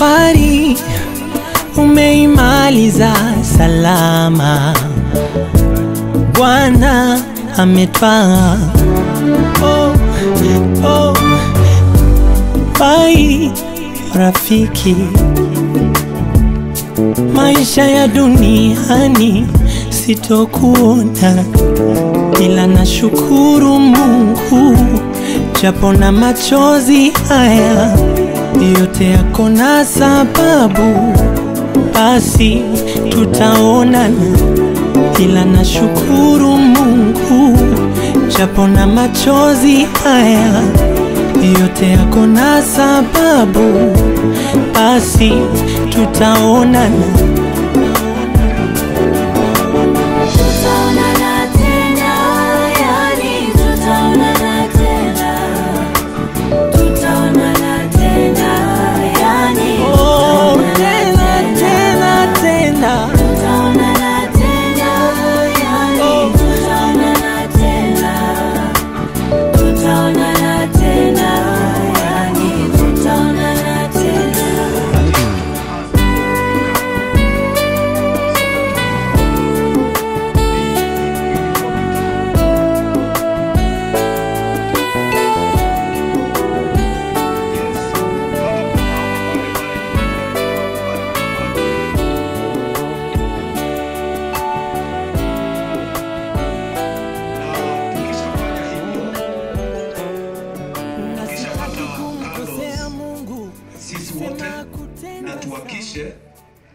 Safari umeimaliza salama, Bwana ametwaa. Oh, oh, bye rafiki, maisha ya duniani sitokuona, ila nashukuru Mungu japo na machozi haya yote yako na sababu, basi tutaonana. Ila nashukuru Mungu japo na machozi haya yote yako na sababu, basi tutaonana. Tutaonana tena, yani tutaonana tena. Tutaonana tena, yani Oh, tena tena tena, tutaonana tena, yani tutaonana tena. Tutaonana tena, yani tutaonana tena. Na Sitaki kumkosea Mungu, sisi wote sema kutenda na tuhakishe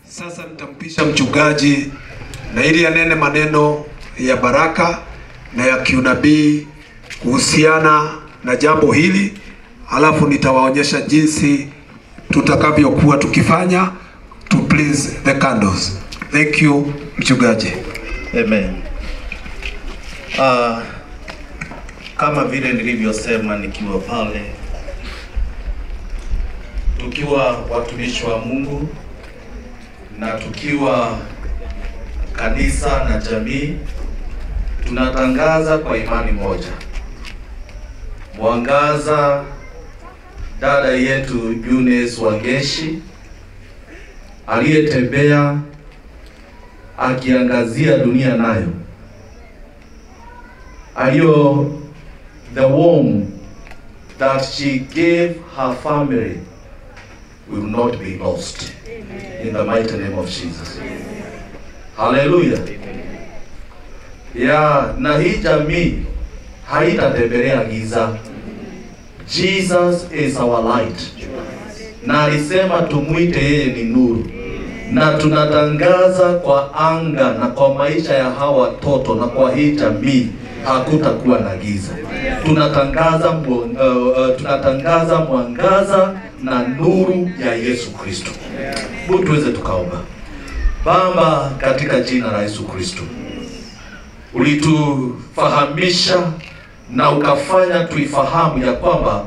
sasa. Nitampisha mchungaji na ili anene maneno ya baraka na ya kiunabii kuhusiana na jambo hili, alafu nitawaonyesha jinsi tutakavyokuwa tukifanya to please the candles. Thank you mchungaji. Amen. Kama vile nilivyosema nikiwa pale, tukiwa watumishi wa Mungu na tukiwa kanisa na jamii, tunatangaza kwa imani moja, mwangaza dada yetu Eunice Wangeshi aliyetembea akiangazia dunia nayo aliyo, the womb that she gave her family will not be lost. In the mighty name of Jesus. Hallelujah. Yeah, na hii jamii haitatembelea giza. Jesus is our light. Na alisema tumuite yeye ni nuru. Na tunatangaza kwa anga na kwa maisha ya hawa watoto na kwa hii jamii hakutakuwa na giza. Tunatangaza mwangaza na nuru ya Yesu Kristo. Hebu tuweze tukaomba. Baba, katika jina la Yesu Kristo, ulitufahamisha na ukafanya tuifahamu ya kwamba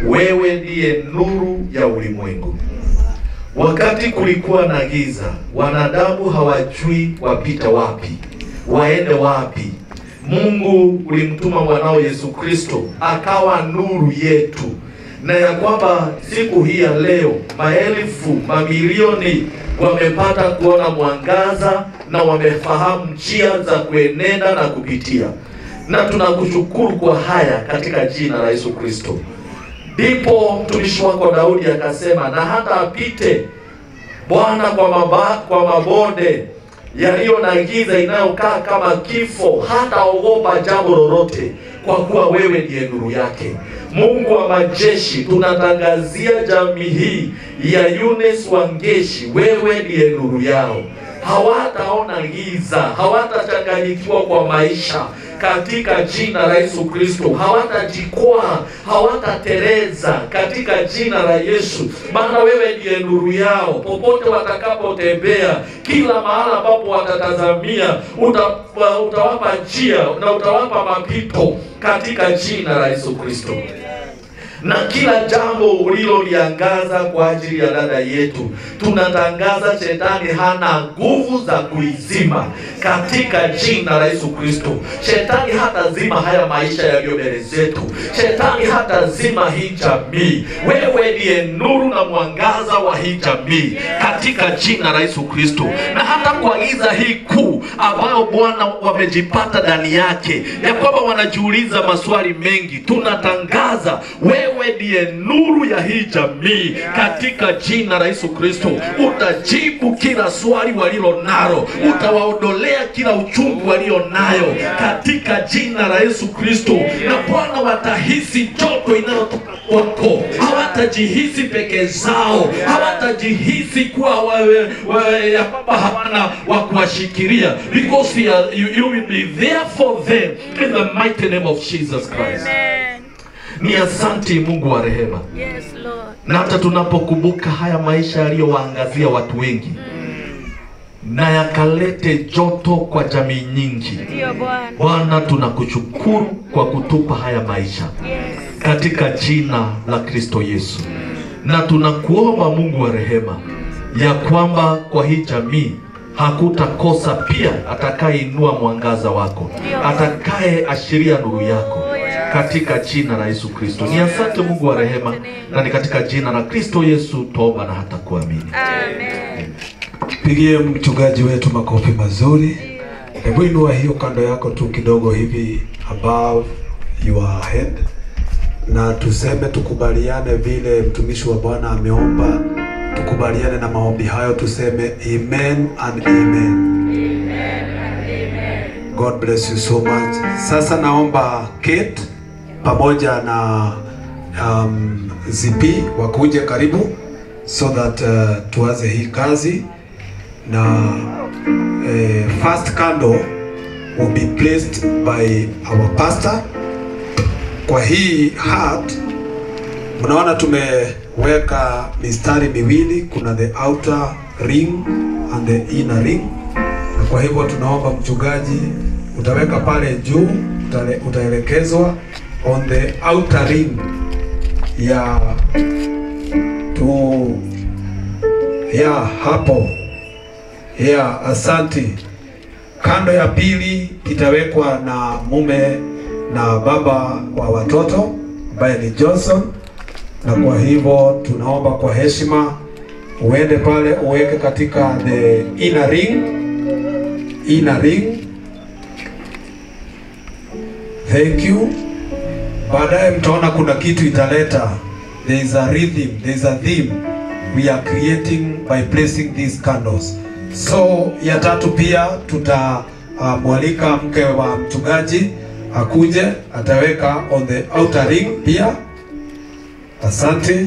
wewe ndiye nuru ya ulimwengu. Wakati kulikuwa na giza, wanadamu hawajui wapite wapi, waende wapi. Mungu ulimtuma mwanao Yesu Kristo akawa nuru yetu, na ya kwamba siku hii ya leo maelfu, mamilioni wamepata kuona mwangaza na wamefahamu njia za kuenenda na kupitia. Na tunakushukuru kwa haya katika jina la Yesu Kristo. Ndipo mtumishi wako Daudi akasema, na hata apite Bwana kwa mabonde yaliyo na giza inayokaa kama kifo, hataogopa jambo lolote, kwa kuwa wewe ndiye nuru yake. Mungu wa majeshi, tunatangazia jamii hii ya Eunice Wangeshi, wewe ndiye nuru yao. Hawataona giza, hawatachanganyikiwa kwa maisha katika jina la Yesu Kristo. Hawatajikwaa, hawatatereza katika jina la Yesu, maana wewe ndiye nuru yao. Popote watakapotembea, kila mahala ambapo watatazamia, utawapa njia na utawapa mapito katika jina la Yesu Kristo. Na kila jambo uliloliangaza kwa ajili ya dada yetu, tunatangaza shetani hana nguvu za kuizima katika jina la Yesu Kristo. Shetani hatazima haya maisha yaliyo mbele zetu. Shetani hatazima hii jamii. Wewe ndiye nuru na mwangaza wa hii jamii katika jina la Yesu Kristo. Na hata kwa giza hii kuu ambayo Bwana wamejipata ndani yake, ya kwamba wanajiuliza maswali mengi, tunatangaza wewe ndiye nuru ya hii jamii katika jina la Yesu Kristo. Utajibu kila swali walilo nalo, utawaondolea kila uchungu walio nayo katika jina la Yesu Kristo. Na Bwana, watahisi joto inayotoka kwako, hawatajihisi peke zao, hawatajihisi kuwa ya kwamba hawana wa kuwashikilia, because you will be there for them in the mighty name of Jesus Christ. Amen. Ni asante Mungu wa rehema. Yes, Lord. Na hata tunapokumbuka haya maisha yaliyowaangazia watu wengi na yakalete joto kwa jamii nyingi, Ndio Bwana. Bwana, tunakushukuru kwa kutupa haya maisha Yes. katika jina la Kristo Yesu. Na tunakuomba Mungu wa rehema ya kwamba kwa hii jamii hakutakosa pia atakayeinua mwangaza wako, atakaye ashiria nuru yako katika jina la Yesu Kristo. Ni asante Mungu wa rehema, na ni katika jina la Kristo Yesu tuomba na hata kuamini. Amen. Pigie mchungaji wetu makofi mazuri. Hebu inua hiyo kando yako tu kidogo hivi above your head, na tuseme, tukubaliane vile mtumishi wa Bwana ameomba, tukubaliane na maombi hayo, tuseme amen and amen. God bless you so much. Sasa naomba Kate pamoja na ZP wakuje karibu so that tuanze hii kazi. Na first candle will be placed by our pastor. Kwa hii heart mnaona tumeweka mistari miwili, kuna the outer ring and the inner ring. Na kwa hivyo tunaomba mchungaji utaweka pale juu, utaelekezwa on the outer ring ya tu ya hapo. Ya, asante. Kando ya pili itawekwa na mume na baba wa watoto ambaye ni Johnson, na kwa hivyo tunaomba kwa heshima uende pale uweke katika the inner ring, inner ring. Thank you. Baadaye mtaona kuna kitu italeta. There is a rhythm, there is a theme we are creating by placing these candles. So ya tatu pia tutamwalika mke wa mchungaji akuje, ataweka on the outer ring pia. Asante.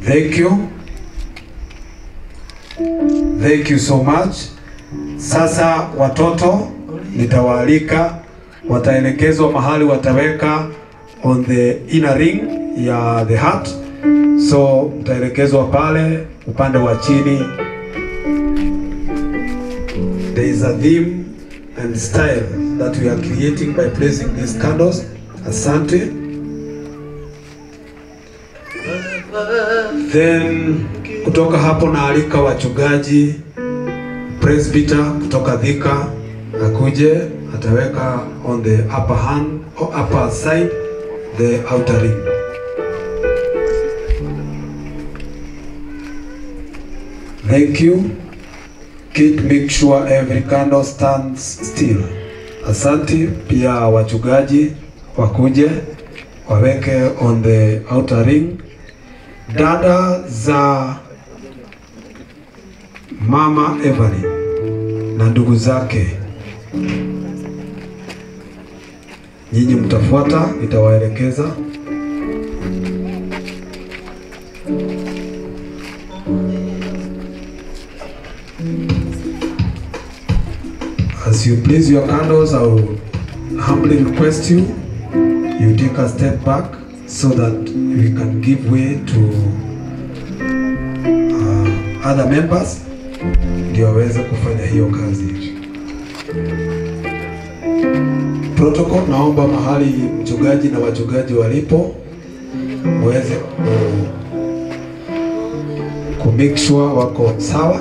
Thank you. Thank you so much. Sasa watoto nitawaalika, wataelekezwa mahali wataweka on the inner ring ya the heart. So mtaelekezwa pale upande wa chini. There is a theme and style that we are creating by placing these candles. Asante. Then kutoka hapo naalika wachungaji, presbyter kutoka Thika akuje, ataweka on the upper hand or upper side the outer ring. Thank you. Kate, make sure every candle stands still. Asante. Pia wachungaji wakuje waweke on the outer ring. Dada za Mama Evelyn na ndugu zake, nyinyi mtafuata, nitawaelekeza. As you place your candles, I will humbly request you, you take a step back so that we can give way to other members ndio waweze kufanya hiyo kazi. Protocol, naomba mahali mchungaji na wachungaji walipo muweze ku make sure wako sawa,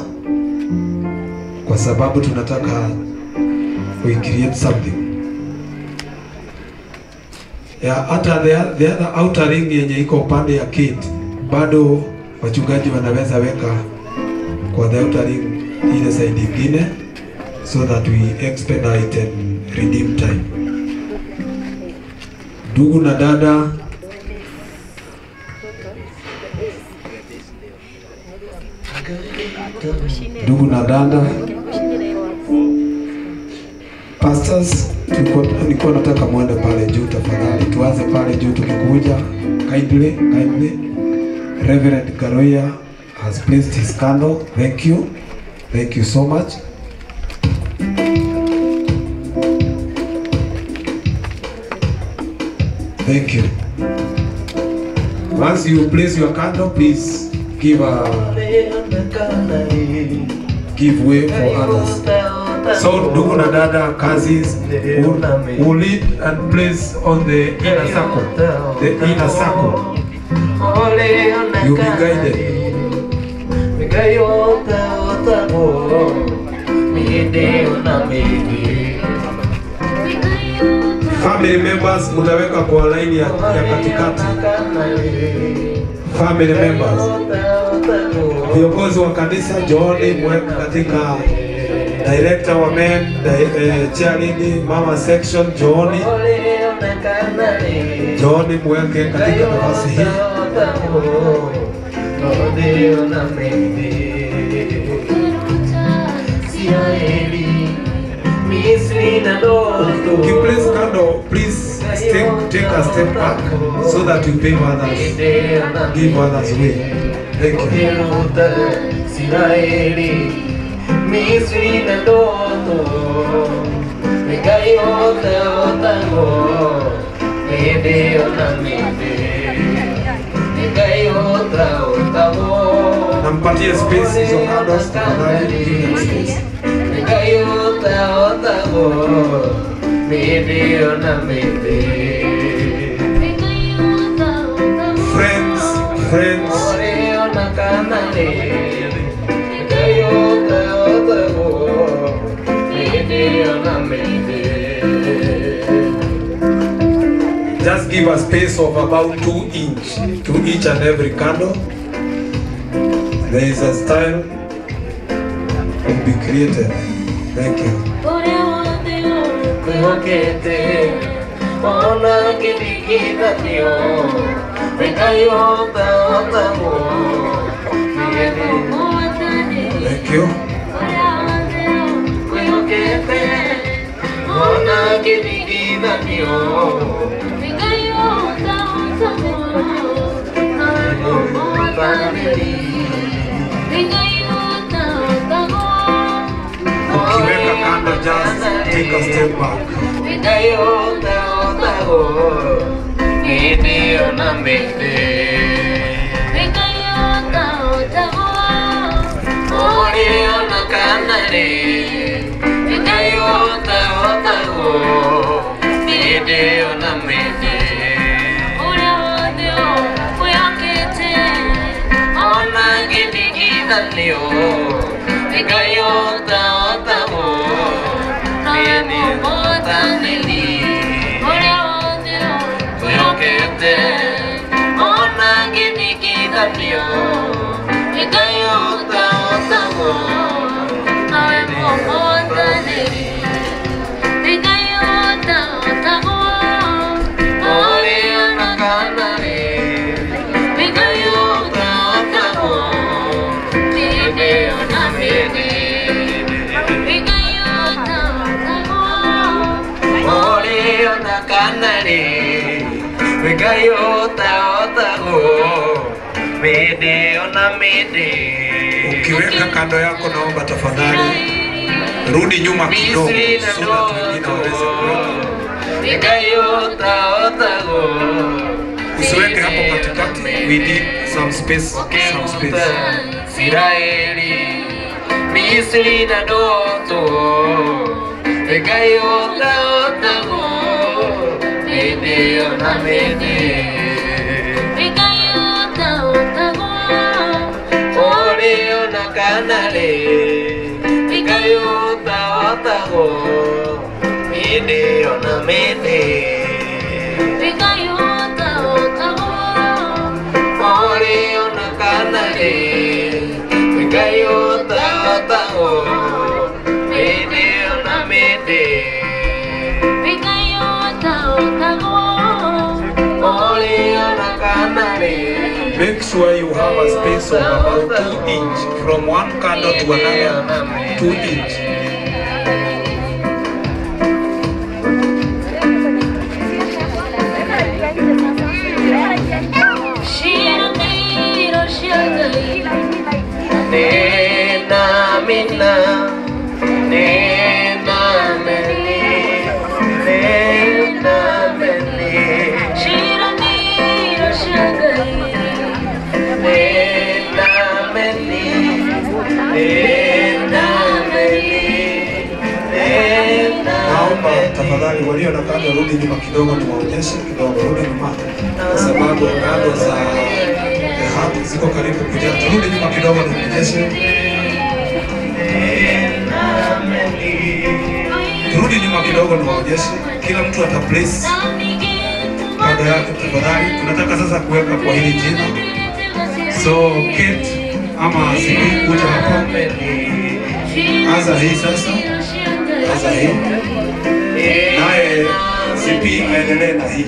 kwa sababu tunataka we create something. Ya hata the other outer ring yenye iko upande ya kid bado wachungaji wanaweza weka kwa the outer ring ile side nyingine, so that we expedite and redeem time. Ndugu na dada, ndugu na dada, pastors, nilikuwa nataka muende pale juu tafadhali. Tuanze pale juu tukikuja. Kindly, kindly. Reverend Garoya has placed his candle. Thank you. Thank you so much. Thank you. Once you place your candle, please give way for others. So ndugu na dada, cousins who lead and place on the inner circle, the inner circle, you'll be guided. Family members mutaweka kwa line ya katikati. Family members, viongozi wa kanisa, njooni mweke katika director wa men, chair lady, mama section, njooni. Njooni mweke katika nafasi hii. You place candle, please take a step back so that you pave others, give others way. Thank you. Nampatie space hizo candles tafadhali, give them space. Friends, friends. Just give a space of about 2 inches to each and every candle. There is a style will be created. Thank you. Thank you. Ukiweka kando, just take a step back. Ukiweka kando yako, naomba tafadhali rudi nyuma kidogo so that wengine waweze kuweka. Usiweke hapo katikati. We need some space, some space. Make sure you have a space of about 2 inch from one candle to another, 2 inch. Naomba tafadhali walio na kando rudi nyuma kidogo, niwaonyeshe kidogo, rudi nyuma kwa sababu kando za hapo ziko karibu kuja. Turudi nyuma kidogo niwaonyeshe. Turudi nyuma kidogo niwaonyeshe. Kila mtu ata place kando yake tafadhali. Tunataka sasa kuweka kwa hili jina. So Kate ama Sibi kuja hapa. Anza hii sasa. Anza hii. Naye Sibi aendelee na hii.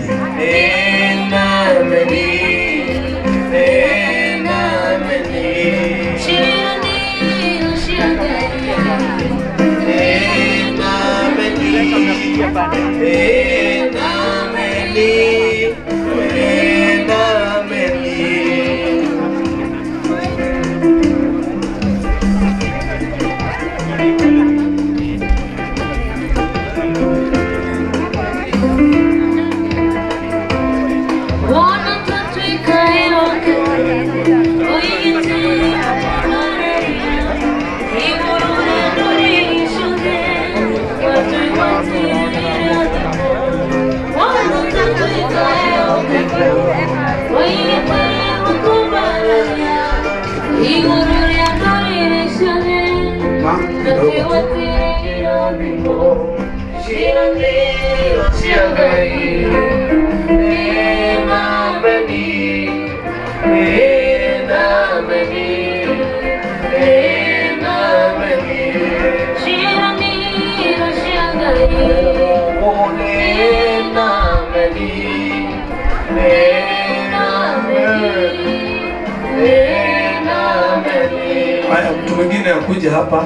Haya, mtu mwingine akuja hapa.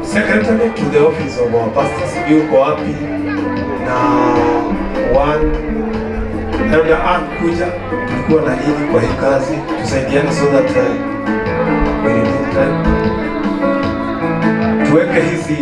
Secretary to the office of our pastor, sijui uko wapi, na one Elder Ann kuja, tulikuwa na nyinyi kwa hii kazi, tusaidiane so that we redeem time. Tuweke hizi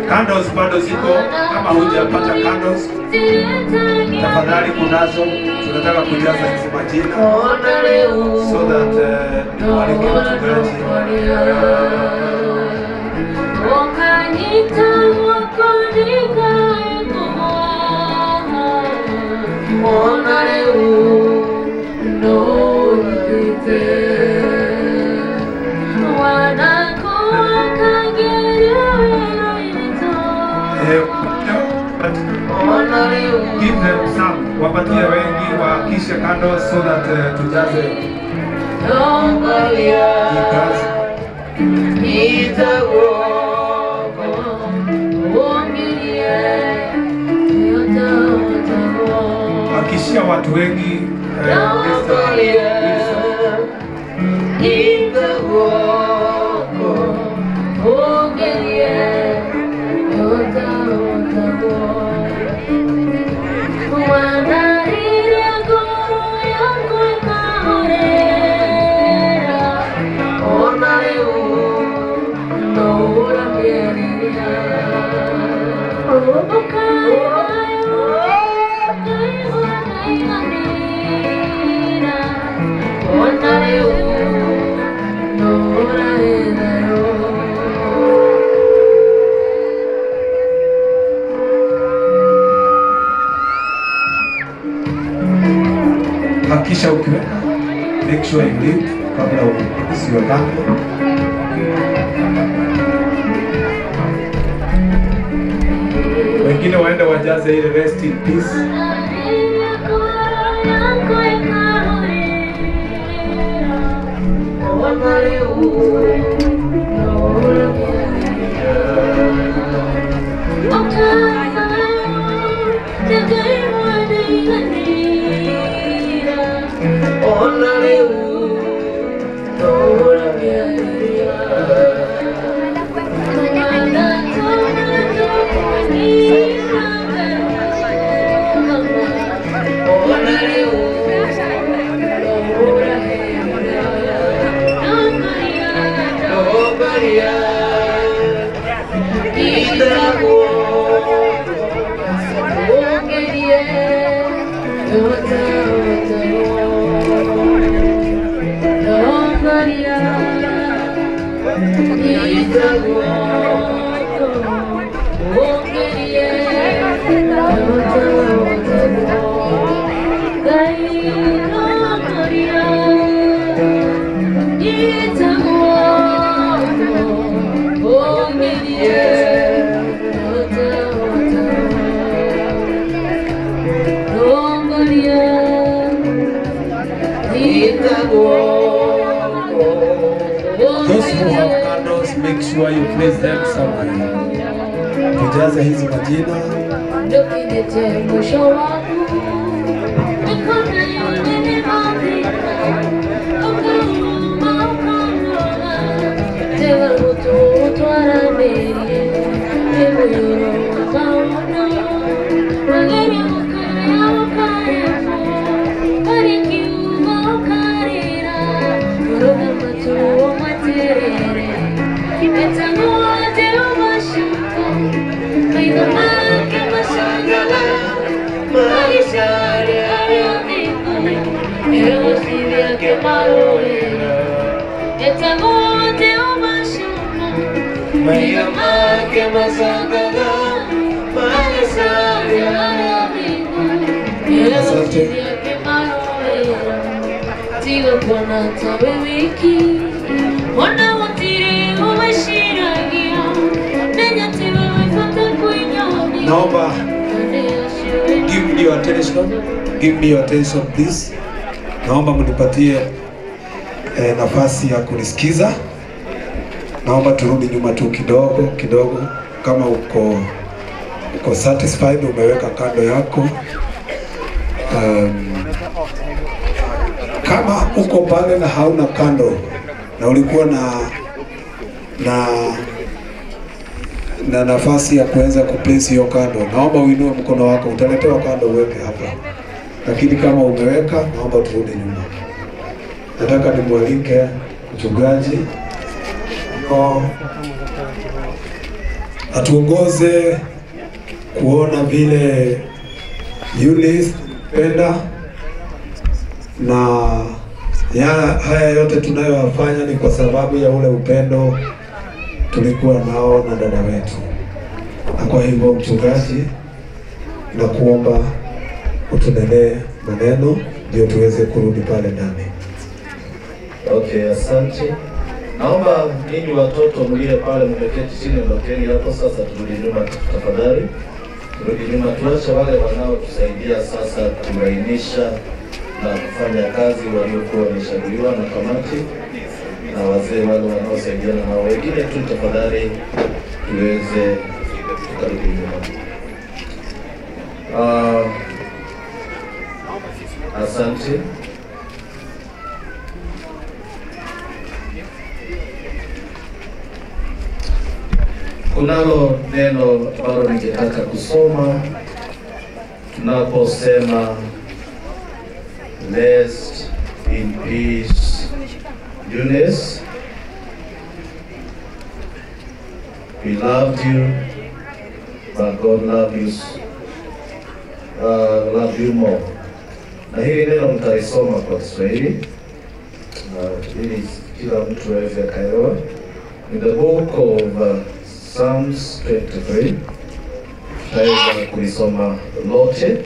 candles bado ziko, kama hujapata candles tafadhali kunazo, tunataka kujaza hizi majina so that niwalike mchungaji. Tubakishe kando so that tujaze hii kazi. Hakikishia watu wengi Mr. Wilson. Hakikisha ukiweka, make sure you leave kabla usiwe kando. Wengine waende wajaze ile rest in peace. Those who have candles, make sure you place them somewhere. Tujaze hizi majina. Naomba give me your attention, give me your attention please. Naomba mnipatie nafasi ya kunisikiza. Naomba turudi nyuma tu kidogo kidogo. Kama uko satisfied, umeweka kando yako. Kama uko pale na hauna kando na ulikuwa na nafasi ya kuweza kuplace hiyo kando, naomba uinue mkono wako, utaletewa kando uweke hapa. Lakini kama umeweka, naomba turudi nyuma. Nataka nimwalike mchungaji atuongoze kuona vile Eunice penda na haya yote tunayoyafanya ni kwa sababu ya ule upendo tulikuwa nao na dada wetu. Na kwa hivyo mchungaji, na kuomba utunenee maneno ndio tuweze kurudi pale ndani. Okay, asante. Naomba ninyi watoto mlie pale mmeketi chini, ondokeni hapo sasa, turudi nyuma tafadhali. Turudi nyuma, tuache wale wanaotusaidia sasa kulainisha na kufanya kazi waliokuwa wamechaguliwa na kamati na wazee wale wanaosaidiana nao. Wengine tu tafadhali tuweze tukarudi nyuma. Asante. Kunalo neno ambalo ningetaka kusoma tunaposema rest in peace Eunice. We loved you, but God loved you, loved you more. Na hili neno mtalisoma kwa Kiswahili ili kila mtu aweze akaelewa. In the book of Psalms 23 tutaweza kulisoma lote,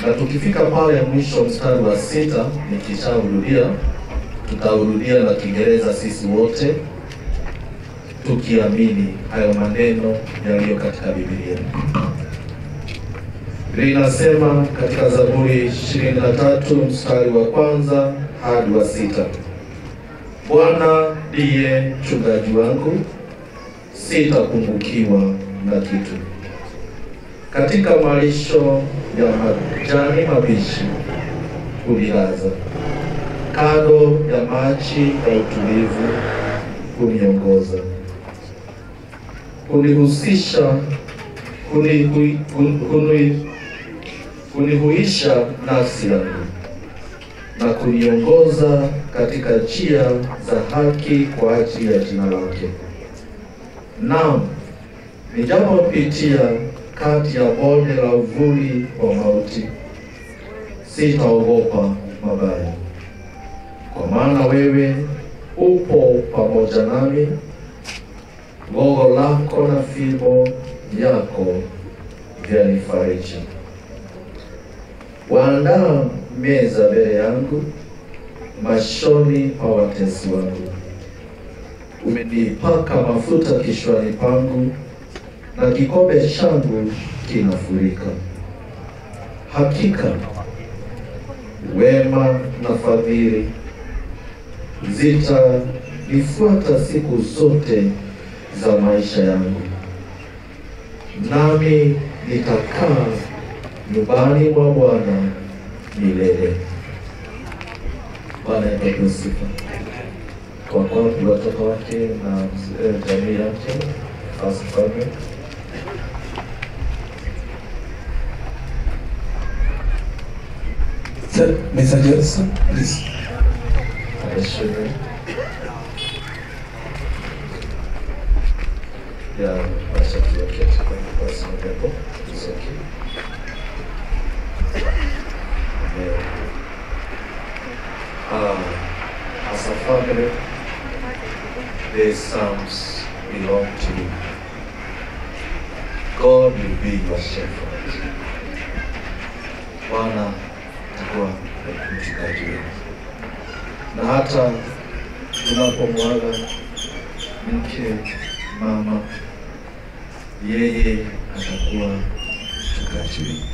na tukifika pale mwisho mstari wa 6 nikishaurudia, tutaurudia na Kiingereza sisi wote tukiamini hayo maneno yaliyo katika Biblia. Biblia inasema katika Zaburi 23 mstari wa 1 hadi wa 6, Bwana ndiye mchungaji wangu, sitapungukiwa na kitu. Katika malisho ya majani mabichi hunilaza, kando ya maji ya utulivu huniongoza. Hunihusisha, hunihuisha nafsi yangu na kuniongoza katika njia za haki kwa ajili ya jina lake. Naam, nijapopitia kati ya bonde la uvuli wa mauti, sitaogopa mabaya, kwa maana wewe upo pamoja nami, gogo lako na fimbo yako vyanifariji. Waandaa meza mbele yangu machoni pa watesi wangu. Umenipaka mafuta kichwani pangu, na kikombe changu kinafurika. Hakika wema na fadhili zitanifuata siku zote za maisha yangu, nami nitakaa nyumbani mwa Bwana milele. Bwana apewe sifa. Kwa kuwa watoto wake na jamii yake, asifiwe. Sir, Mr. Johnson, please. Yeah, wacha tuweke kwa sababu it's okay. As a family, these psalms belong to you. God will be your shepherd. Bwana atakuwa mchungaji wenu. Na hata tunapomwaga mke mama, yeye atakuwa mchungaji wenu.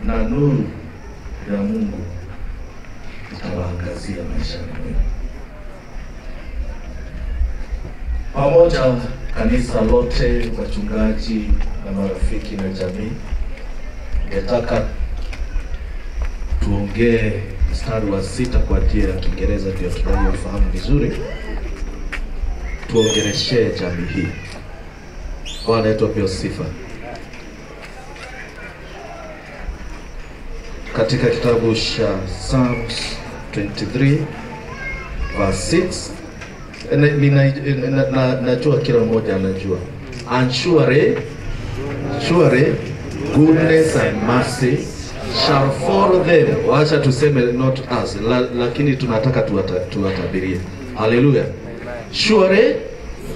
Na nuru ya Mungu itawaangazia maisha yenu. Pamoja kanisa lote, wachungaji na marafiki na jamii, ningetaka tuongee mstari wa 6 kwa njia ya Kiingereza ndio tunayofahamu vizuri. Tuongeleshe jamii hii. Bwana yetu apewe sifa. Katika kitabu cha Psalms 23 verse 6, najua kila mmoja anajua. And surely, surely goodness and mercy shall follow them. Wacha tuseme not us, lakini tunataka tuwatabirie. Hallelujah. Surely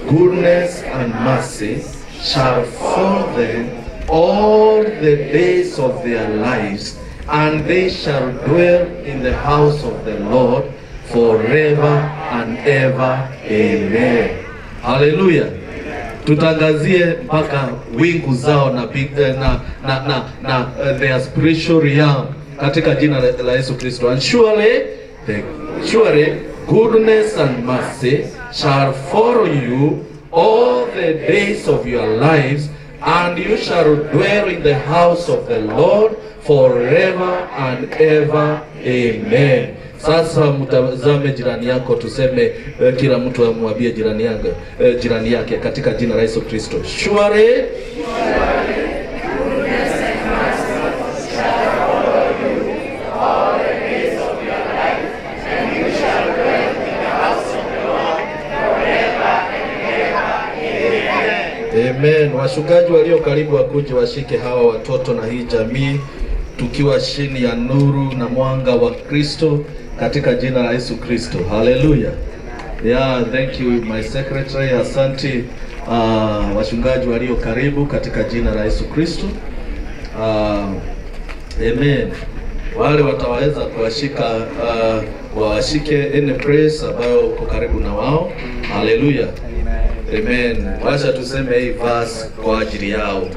goodness and mercy shall follow them all the days of their lives, and they shall dwell in the house of the Lord forever and ever. Amen. Hallelujah. Tutangazie mpaka wingu zao na na their spiritual realm katika jina la Yesu Kristo. And surely goodness and mercy shall follow you all the days of your lives, and you shall dwell in the house of the Lord forever and ever. Amen. Sasa mtazame jirani yako, tuseme kila mtu amwambie jirani yake katika jina la Yesu Kristo. Surely goodness and mercy shall follow you all the days of your life, and you shall dwell in the house of the Lord forever and ever. Amen. Amen. Wachungaji walio karibu wakuje washike hawa watoto na hii jamii, tukiwa chini ya nuru na mwanga wa Kristo katika jina la Yesu Kristo. Hallelujah. Yeah, thank you my secretary. Asante wachungaji walio karibu katika jina la Yesu Kristo. Amen. Wale wataweza kuwashika washike any praise ambayo uko karibu na wao. Hallelujah. Amen. Wacha tuseme hii verse kwa ajili yao.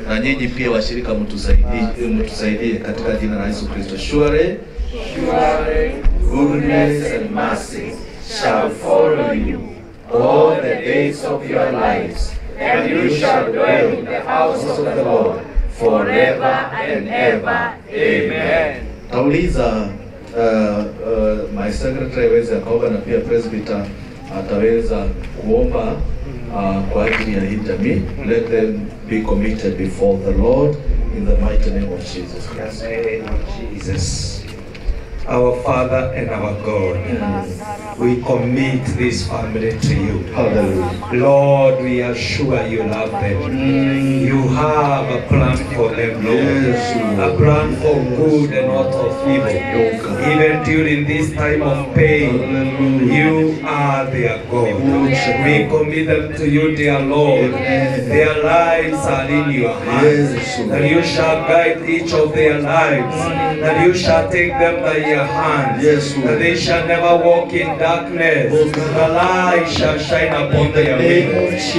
Na nyinyi pia washirika mtusaidie katika jina la Yesu Kristo. Surely goodness and mercy shall follow you all the days of your lives, and you shall dwell in the house of the Lord forever and ever. Amen. Tauliza my secretary aweze akaomba na pia presbyter ataweza kuomba kwa ajili ya hii jamii. Let them be committed before the Lord in the mighty name of Jesus Christ. In the name of Jesus. Our Father and our God, we commit this family to you. Hallelujah. Lord, we are sure you love them. You have a plan for them, Lord. Yes, Lord. A plan for good and not of evil. Yes. Even during this time of pain, Hallelujah. you are their God. Yes. We commit them to you, dear Lord. Yes. Their lives are in your hands. Yes, Lord. That you shall guide each of their lives. That you shall take them by your hands. Yes, Lord. That they shall never walk in darkness. Oh, God. The light shall shine upon their way.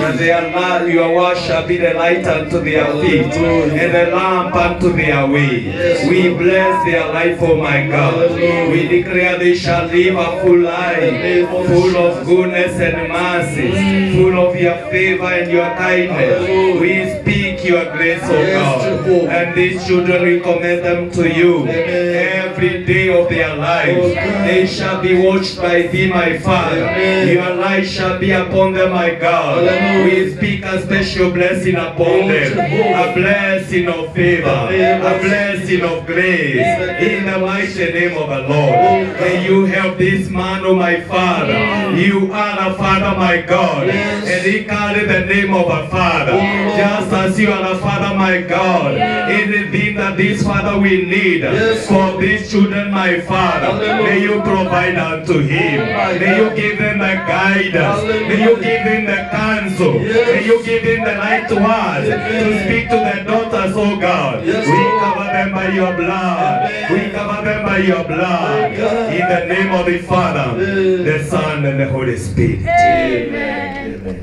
And their light, your word shall be the light unto their feet and the lamp unto their way. Yes, we Lord. bless their life, oh my God. Hallelujah. We declare they shall live a full life, full of goodness and mercy, full of your favor and your kindness. Hallelujah. We speak your grace, oh Yes, God. Jehovah. And these children, we commit them to you. Amen. Every day of their lives, Oh, God. they shall be watched by thee, my Father. Amen. Your light shall be upon them, my God. Hallelujah. We speak a special blessing upon Oh, them, Jehovah. a blessing of favor, Amen. a blessing of grace, in the mighty name of the Lord. Oh, God. May you help this man, oh my Father. You are a Father, my God, Yes. and he carried the name of a Father, Oh, Lord. just as you are a Father, my God. Anything that this Father will need Yes. for these children, my Father, Hallelujah. may you provide unto him. Oh, my May you God. give him the guidance. Hallelujah. May you give him the counsel. Yes. May you give him the right words Amen. to speak to the daughters, oh God. Yes, we Lord. cover them by your blood. Amen. We cover them by your blood. Oh, God. In the name of the Father, Amen. the Son, and the Holy Spirit. Amen. Amen.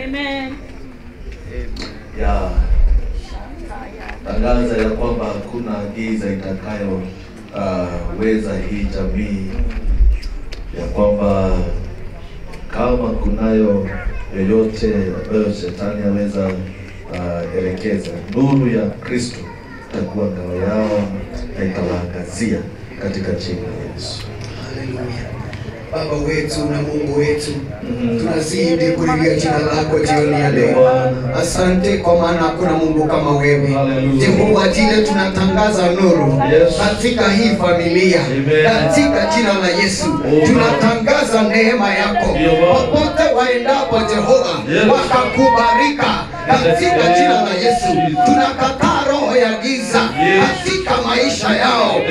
Amen. Ya tangaza ya kwamba hakuna giza itakayo weza hii jamii, ya kwamba kama kunayo yoyote ambayo shetani aweza elekeza, nuru ya Kristo itakuwa ngao yao na itawaangazia katika jina la Yesu. Haleluya. Baba wetu na Mungu wetu, tunazidi kulilia jina lako jioni ya leo. Asante kwa maana hakuna Mungu kama wewe. Jehova jile, tunatangaza nuru Yes. katika hii familia. Amen. Katika jina la Yesu tunatangaza neema yako Ndio Bwana. popote waendapo, Jehova Yes. wakakubarika katika jina la Yesu. Tunakataa roho ya giza Yes. katika maisha yao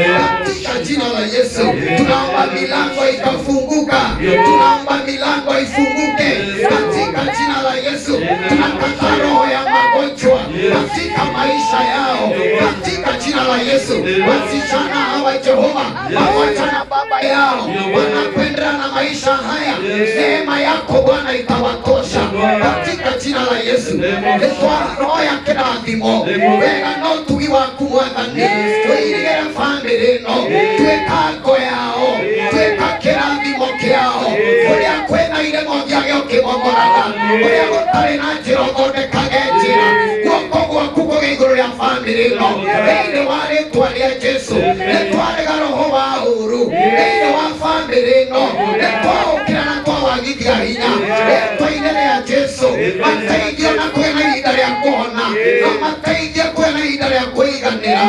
katika jina la Yesu. Tunaomba milango ikafunguka, tunaomba milango ifunguke katika jina la Yesu. Tunakataa roho ya magonjwa katika maisha yao katika jina la Yesu. Wasichana hawa wa Jehova pamoja na baba yao wanakwenda na maisha haya, neema yako Bwana itawatosha katika jina la Yesu. Nĩtwahoya kĩrathimo wega na ũtugi waku Mwathani, tũirigĩre bamĩrĩ ĩno, tuĩka ngo yao, tuĩka kĩrathimo kĩao, kũrĩa kwĩna iremo ũthiage ũkĩmomoraga, kũrĩa gũtarĩ na njĩra ũthondekage njĩra, guoko gwaku kũgĩe igũrũ rĩa bamĩrĩ ĩno thĩinĩ wa rĩtwa rĩa Jesu. Nĩtwarega roho wa ũũru thĩinĩ wa bamĩrĩ ĩno, nĩtwaũkĩra na twawagithia hinya rĩtwa-inĩ rĩa Jesu. Mateithie na kwĩna ihinda rĩa kũhona, na mateithie kwĩna ihinda rĩa kũiganĩra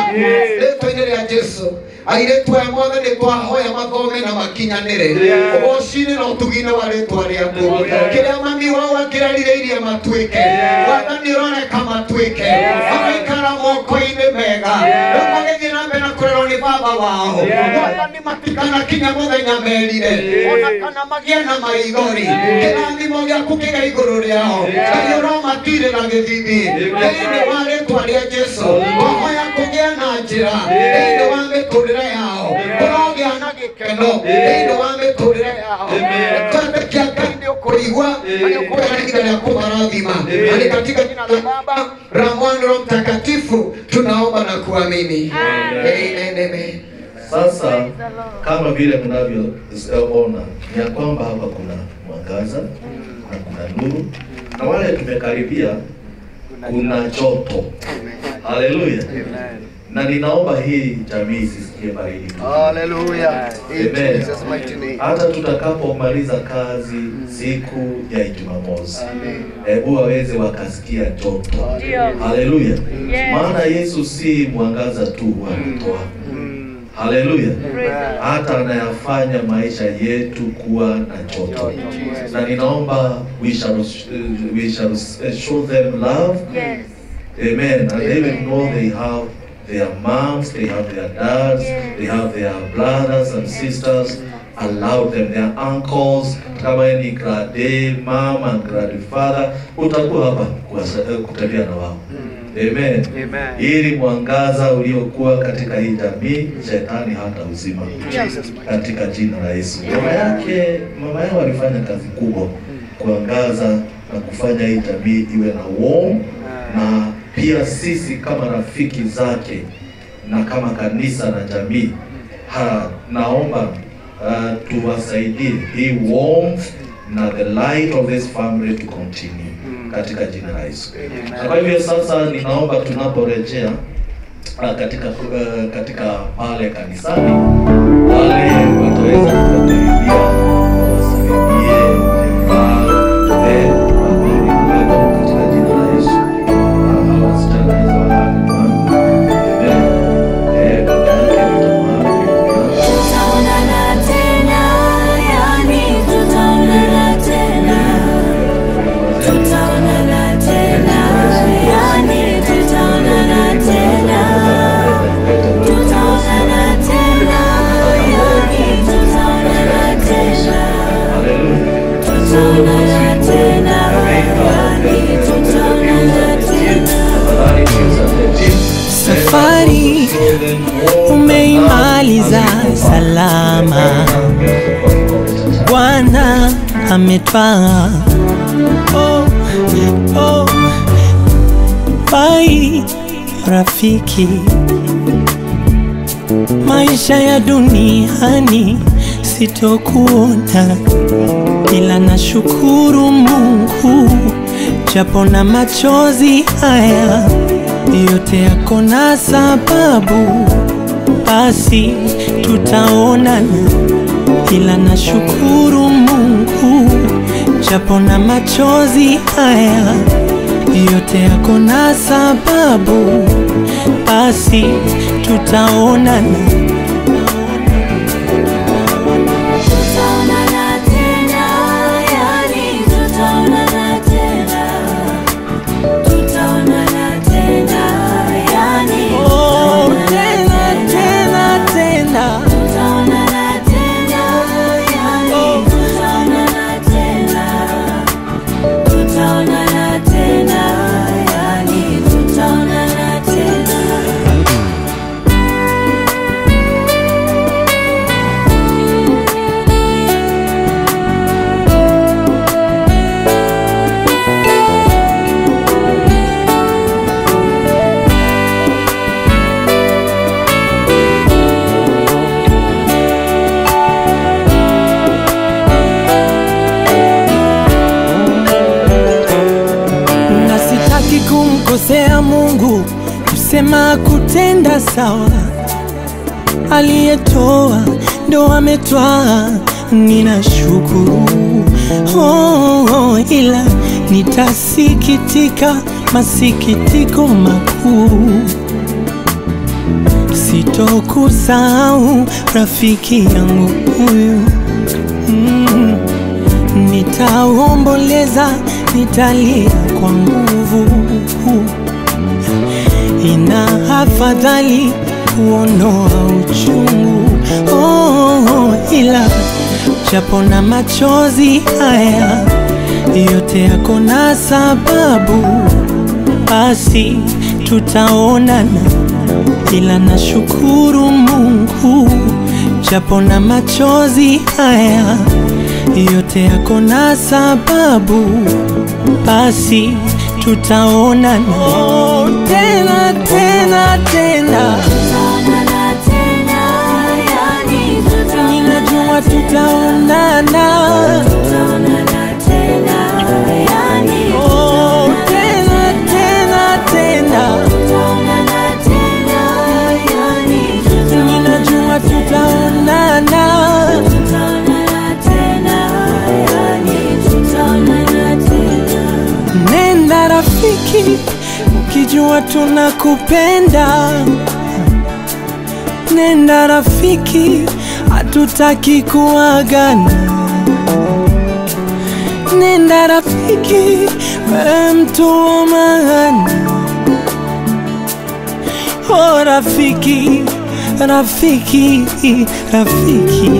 rĩtwa-inĩ rĩa Jesu. Airĩtu aya mothe nĩtwahoya mathome na makinyanĩre ũgoci-inĩ na ũtugi-inĩ wa rĩtwa rĩaku. Kĩrĩa mami wao akĩrerirĩirie matuĩke, Mwathani ũroreka matuĩke, magaikara moko-inĩ mega, rĩu magĩthiĩ na mbere na kũrerwo nĩ baba wao. Mwathani matikanakinya mũthenya merire, ona kana magĩe na maithori. Kĩrathimo gĩaku kĩgĩe igũrũ rĩao, Ngai ũromatirĩra gĩthithi thĩinĩ wa rĩtwa rĩa Jesu. Twahoya kũgĩa na njĩra thĩinĩ wa mĩtũrĩre yao, kũrogĩa na gĩkeno thĩinĩ wa mĩtũrĩre yao. Twetĩkia Ngai nĩ ũkũigua na nĩ ũkũgĩa na ihinda rĩa kũmarathima, na nĩ katika jina la Baba la Mwana na Roho Mtakatifu tunaomba na kuamini. Amen, amen. Sasa kama vile mnavyoona ni ya kwamba hapa kuna mwangaza na kuna nuru, na wale tumekaribia kuna joto. Haleluya. Na ninaomba hii jamii isisikie baridi. Hallelujah. In Jesus mighty name. Hata tutakapomaliza kazi siku ya Jumamosi, hebu waweze wakasikia joto. Haleluya. Maana Yesu si mwangaza tu anatoa. Haleluya. Hata anayafanya maisha yetu kuwa na joto. Na ninaomba we shall show them love. Yes. Amen. And they will know they have their moms, they have their dads, they have their brothers and sisters. Allow them, their uncles, kama ni grade mom and grandfather, utakuwa hapa kutembea na wao. Amen. Amen. Ili mwangaza uliokuwa katika hii jamii, shetani hata uzima. Katika jina la Yesu. Mama yao alifanya kazi kubwa kuangaza na kufanya hii jamii iwe na warm, na pia sisi kama rafiki zake na kama kanisa na jamii, naomba tuwasaidie hii warmth na the light of this family to continue katika jina la Yesu. Na kwa hivyo sasa ninaomba tunaporejea katika pale kanisani, wale wataweza kuwakaribia, wawasalimie katika jina la Yesu. Tutaonana tena, yani tutaonana tena. Tutaonana tena, yani tutaonana tena. Tutaonana tena, yani tutaonana tena. Tutaonana tena, yani tutaonana tena. Safari umeimaliza salama, Bwana ametwaa. Oh, oh, bye rafiki, maisha ya duniani sitokuona, ila nashukuru Mungu japo na machozi haya yote yako na sababu, basi tutaonana. Ila nashukuru Mungu japo na machozi haya yote yako na sababu, basi tutaonana. Tutaonana tena, yani tutaonana tena. Tutaonana tena, yani Oh, tena tena tena, tutaonana tena, yani tutaonana tena. Tutaonana tena, yani tutaonana tena. Kusema kutenda sawa, aliyetoa ndo ametwaa, ninashukuru. Oh, oh, ila nitasikitika masikitiko makuu, sitokusahau rafiki yangu huyu. Nitaomboleza, nitalia kwa nguvu. Ina afadhali kuondoa uchungu. Oh, oh, ila japo na machozi haya yote yako na sababu, basi tutaonana, ila nashukuru Mungu, japo na machozi haya yote yako na sababu, basi tutaonana. Oh, tena tena tena, Tutaonana tena, yani tutaonana. Ninajua tutaonana. Tutaonana tena, yani Oh, tena tena tena, tutaonana tena, yani ninajua tutaonana. tutaonana tena, yani tutaonana tena. Nenda rafiki, ukijua tunakupenda. Nenda rafiki, hatutaki kuagana. Nenda rafiki, wewe mtu wa maana. Oh rafiki, rafiki, rafiki.